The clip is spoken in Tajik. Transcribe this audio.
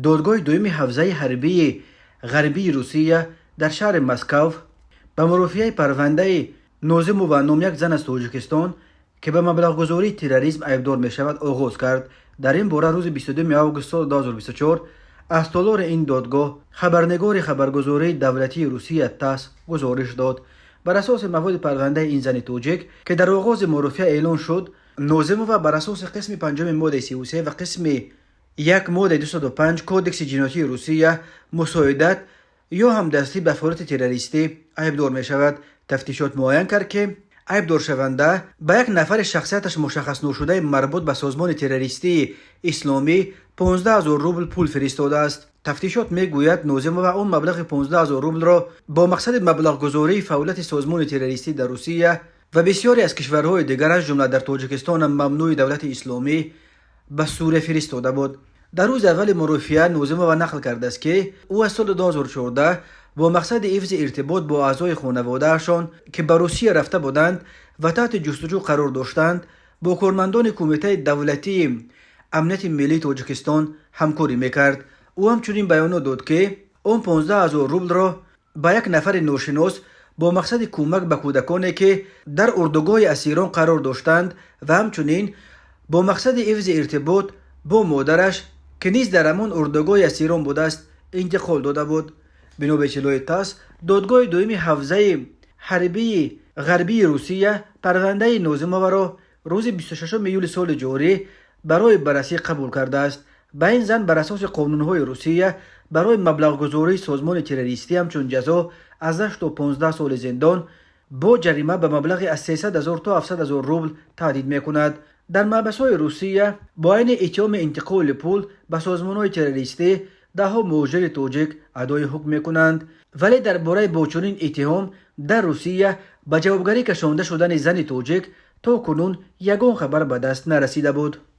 Додгоҳи дуюми ҳавзаи ҳарбии Ғарбии Русия дар шаҳри Москав ба мурофиаи парвандаи Нозимова, ном як зан аз Тоҷикистон, ки ба маблағгузории терроризм айбдор мешавад, оғоз кард. Дар ин бора рӯзи 22 август соли 2024 аз толори ин додгоҳ хабарнигори хабаргузории давлатии Русия ТАСС гузориш дод. Бар асоси маводи парвандаи ин зани тоҷик, ки дар оғози мурофиа эълон шуд, Нозимова бар асоси қисми панҷуми моддаи 33 ва қисми 1 моддаи 205 Кодекси ҷиноятии Русия, мусоидат ё ҳамдастӣ ба фаъолияти террористӣ, айбдор мешавад. Тафтишот муайян кард, ки айбдоршаванда ба як нафари шахсияташ мушаххасношудаи марбут ба созмони террористии исломӣ 15 ҳазор рубл пул фиристодааст. Тафтишот мегӯяд, Нозимова он маблағи 15 ҳазор рублро бо мақсади маблағгузории фаъолияти созмони террористӣ дар Русия ва бисёре аз кишварҳои дигар, аз ҷумла дар Тоҷикистонам мамнӯи давлати исломӣ, ба Сурия фиристода буд. Дар рӯзи аввали мурофиа Нозимова нақл кардааст, ки ӯ аз соли 2014 бо мақсади ҳифзи иртибот бо аъзои хонаводаашон, ки ба Русия рафта буданд ва таҳти ҷустуҷӯ қарор доштанд, бо кормандони Кумитаи давлатии амнияти миллии Тоҷикистон ҳамкорӣ мекард. Ӯ ҳамчунин баёнот дод, ки он 15 ҳазор рублро ба як нафари ношинос бо мақсади кӯмак ба кӯдаконе, ки дар урдугоҳи асирон қарор доштанд, ва ҳамчунин бо мақсади ҳифзи иртибот бо модараш, ки низ дар ҳамон урдугоҳи асирон будааст, интиқол дода буд. Бино ба иттилои ТАСС, додгоҳи дуюми ҳавзаи ҳарбии Ғарбии Русия парвандаи Нозимоваро рӯзи 26 июли соли ҷорӣ барои баррасӣ қабул кардааст. Ба ин зан бар асоси қонунҳои Русия барои маблағгузории созмони террористӣ ҳамчун ҷазо аз 8 то 15 соли зиндон бо ҷарима ба маблағи аз 300 ҳазор то 700 ҳазор рубл таҳдид мекунад. Дар маҳбасҳои Русия бо айни иттиҳоми интиқоли пул ба созмонҳои террористӣ даҳҳо муҳоҷири тоҷик адои ҳукм мекунанд, вале дар бораи бо чунин иттиҳом дар Русия ба ҷавобгарӣ кашонда шудани зани тоҷик то кунун ягон хабар ба даст нарасида буд.